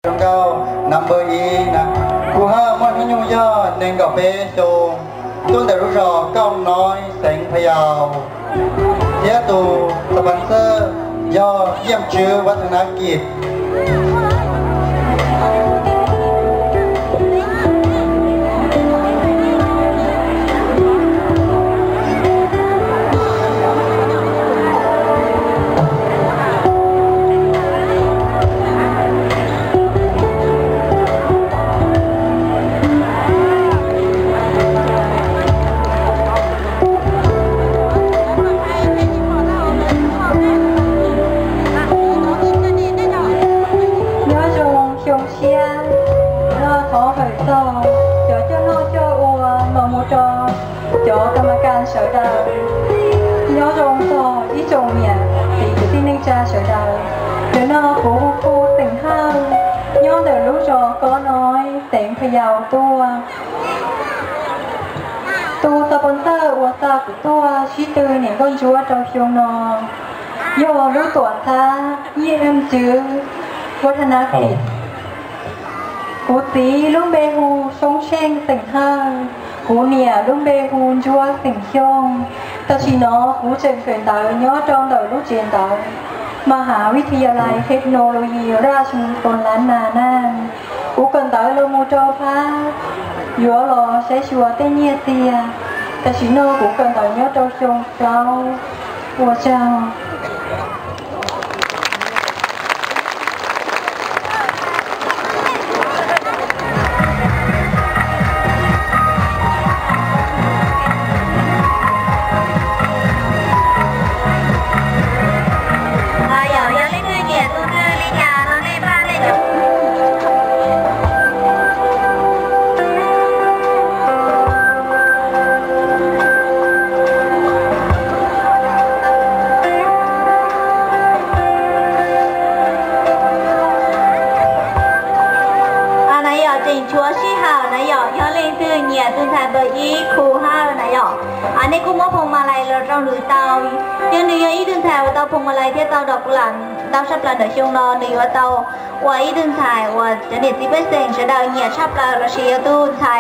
Zoo nkauj number ib na, Khu Hawj muaj hnub nyoog yog nees nkaum peb xyoo, tuaj ntawm lub zos Kauj Noi xeev Pha Yau, thiab tus sponsor yog Yiaj Tswv Vaj Thas Nav Kis. Nyob zoo xyoo tshiab no, thov hawm txog cov coj noj coj ua los mus rau cov kas mas kas sawv daws. Nyob zoo txog ib tsoom niam txiv kwv tij neej tsa sawv daws. Ntawm no kuv hu Khu Teem Hawj, nyob ntawm lub zos Kauj Noi xeev Pha Yau tuaj. Tus sponsor uas xa kuv tuaj sib tw niam nkauj ntsuab rau xyoo no yog lub tuam txhab Yiaj Tswv Vaj Thas Nav Kis. Kuv txiv lub npe hu Soob Seej Teem Hawj, kuv niam lub npe hu Ntsuab Teem Xyooj. Tam sim no kuv tseem kawm ntawv nyob rau ntawm lub tsev ntawv Mas Has Vij Thas Yas Lais Thej Nau Lus Yis Raj Mws Koos Las Nas na. Kuv kawm ntawv los mus rau phab yuav los saib xyuas tej nyiaj txiag. Tam sim no kuv kawm ntawv nyob rau xyoo plaub. Ua tsaug. Yog leej twg nyiam tus twg li cas no nej npaj nej cov. Na yom, tseem tshuav sij hawm na yom, yog leej twg nyiam tus ntxhais npawb ib Khu Hawj na yom, nej kuj muab phoo ma lais los rau nws tau. Yog nws yog ib tug ntxhais uas tau phoo ma lais thiab tau dom kuv lam ntau tshaj plaws ntawm xyoo no, nws yuav tau ua ib tug ntxhais uas cov niam txiv pej xeem sawv daws nyiam tshaj plaws lossis yog tus ntxhais